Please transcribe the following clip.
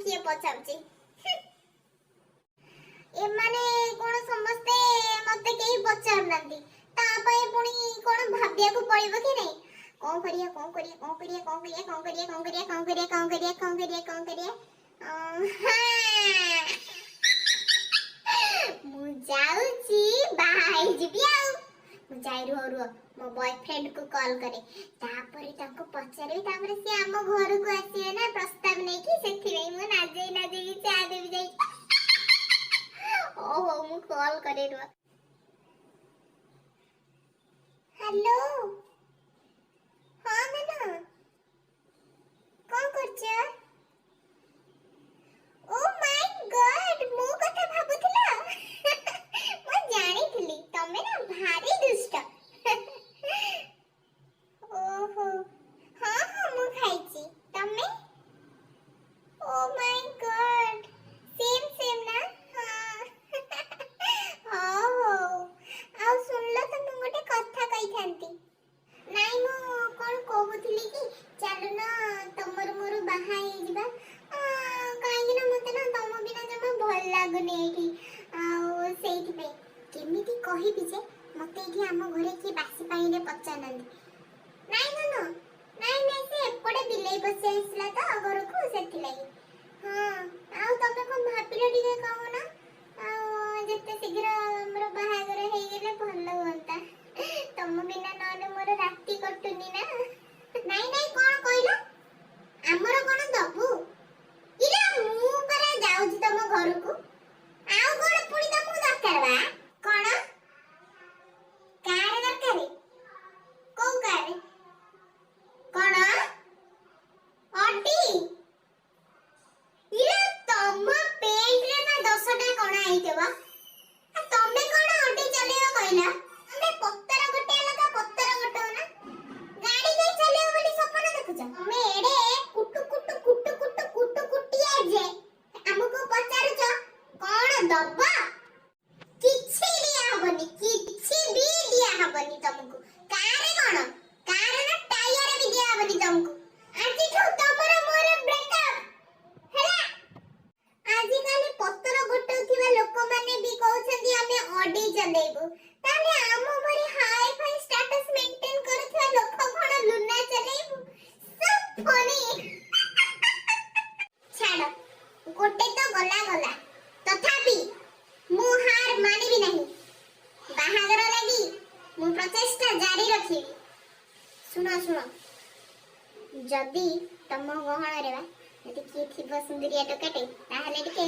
କିଏ ପଚାରୁଛି? ଏମାନେ କଣ ସମସ୍ତେ, ମତେ କେହି ପଚାରୁନାହାନ୍ତି। ତା ପାଇଁ ପୁଣି କଣ ଭାବିବାକୁ ପଡିବ କି ନାଇଁ? କଣ କରିବା, କଣ କରିବା, କଣ କରିବା, କଣ କରିବା, କଣ କରିବା, କଣ କରିବା, କଣ କରିବା, କଣ କରିବା, କଣ କରିବା, କଣ କରିବା? ହଁ, ମୁଁ ଯାଉଛି ବାହା ହେଇଯିବି। ଆଉ ମୁଁ ଯାଇ, ରୁହ ରୁହ, ମୋ ବୟଫ୍ରେଣ୍ଡ କୁ କଲ୍ କରେ, ତାପରେ ତାଙ୍କୁ ପଚାରିବି। ତାପରେ ସିଏ ଆମ ଘରକୁ ଆସିବେ ନା ପ୍ରସ୍ତାବ ନେଇକି, ସେଥିପାଇଁ ମୁଁ ନାଚେଇ ନାଚେଇକି ଚା ଦେବି ଯାଇକି। ହଉ ହଉ, ମୁଁ କଲ୍ କରେ, ରୁହ। ହ୍ୟାଲୋ, ହଁ ଧନ, କଣ କରୁଛ? ଓ ମାଇ ଗଡ୍, ମୋ କଥା ଭାବୁଥିଲ? ମୁଁ ଜାଣିଥିଲି ତମେ ନା ଭାରି ଦୁଷ୍ଟ। ଓହୋ, ହଁ ହଁ, ମୁଁ ଖାଇଛି, ତମେ? ଓ ମାଇ ଗଡ୍, ସେମ୍ ସେମ୍ ନା? ହଁ, ହଉ ହଉ। ଆଉ ଶୁଣିଲ ତ, ମୁଁ ଗୋଟେ କଥା କହିଥାନ୍ତି। ନାଇଁ, ମୁଁ କଣ କହୁଥିଲି କି ଚାଲୁନ ତମର ମୋର ବାହା ହେଇଯିବା। କାହିଁକି ନା ମତେ ନା ତମ ବିନା ଜମା ଭଲ ଲାଗୁନି ଏଇଠି। ଆଉ ସେଇଥିପାଇଁ କେମିତି କହିବି ଯେ ମତେ ଏଇଠି ଆମ ଘରେ କିଏ ବାସି ପାଣିରେ ପଚାରୁନାହାନ୍ତି। ନାଇଁ ଧନ, ନାଇଁ ନାଇଁ, ସେ ଏପଟେ ବିଲେଇ ପଶି ଆସିଲା ତ ଘରକୁ, ସେଥିଲାଗି। ହଁ, ଆଉ ତମେ କଣ ଭାବିଲ ଟିକେ କହୁନ? ଆଉ ଯେତେ ଶୀଘ୍ର ଆମର ବାହାଘର ହେଇଗଲେ ଭଲ ହୁଅନ୍ତା। ତମ ବିନା ନହେଲେ ମୋର ରାତି କଟୁନି ନା। ନାଇଁ ନାଇଁ, କଣ କହିଲ? ଆମର କଣ ଦବୁ? ଇରେ, ମୁଁ ପରା ଯାଉଛି ତମ ଘରକୁ, ଆଉ କଣ ପୁଣି ତମକୁ ଦରକାର ବା? କଣ କାର ଦରକାର? କୋଉ କାର? କଣ ଅଡି? ଇରେ, ତମ ପେଣ୍ଟରେ ବା 10ଟା କଣା ହେଇଥିବ, ଆଉ ତମେ କଣ ଅଡି ଚଲେଇବ କହିଲ? ତମେ ପତର ଗୋଟିଏ ଲଗା ପତର ଗୋଟାଅ ନା, ଗାଡି କାଇଁ ଚଲେଇବ ବୋଲି ସପନ ଦେଖୁଛ? ତମେ ଏଡେ କୁଟୁ କୁଟୁ କୁଟୁ କୁଟୁ କୁଟୁ କୁଟିଆ ଯେ ଆମକୁ ପଚାରୁଛ କଣ ଦବ? କିଛି ଦିଆ ହବନି, କିଛି ବି ଦିଆ ହବନି ତମକୁ। କାରେ କଣ, କାର ନା ଟାୟାର ବି ଦିଆ ହବନି ତମକୁ। ଆଜିଠୁ ତମର ମୋର ବ୍ରେକଅପ୍ ହେଲା। ଆଜିକାଲି ପତର ଗୋଟଉଥିବା ଲୋକମାନେ ବି କହୁଛନ୍ତି ଆମେ ଅଡି ଚଲେଇବୁ, ତାହେଲେ ଆମ ଭଳି ହାଇ ଫାଇ ଷ୍ଟାଟସ୍ ମେଣ୍ଟେନ କରୁଥିବା ଲୋକ କଣ ଲୁନା ଚଲେଇବୁ? ସୋ ଫନି। ଛାଡ, ଗୋଟେ ତ ଗଲା ଗଲା, ତଥାପି ମୁଁ ହାର ମାନିବି ନାହିଁ। ବାହାଘର ଲାଗି ମୁଁ ପ୍ରଚେଷ୍ଟା ଜାରି ରଖିବି। ଶୁଣ ଶୁଣ, ଯଦି ତମ ଗହଣରେ ବା ଯଦି କିଏ ଥିବ ସୁନ୍ଦରିଆ ଟୋକାଟେ, ତାହେଲେ ଟିକେ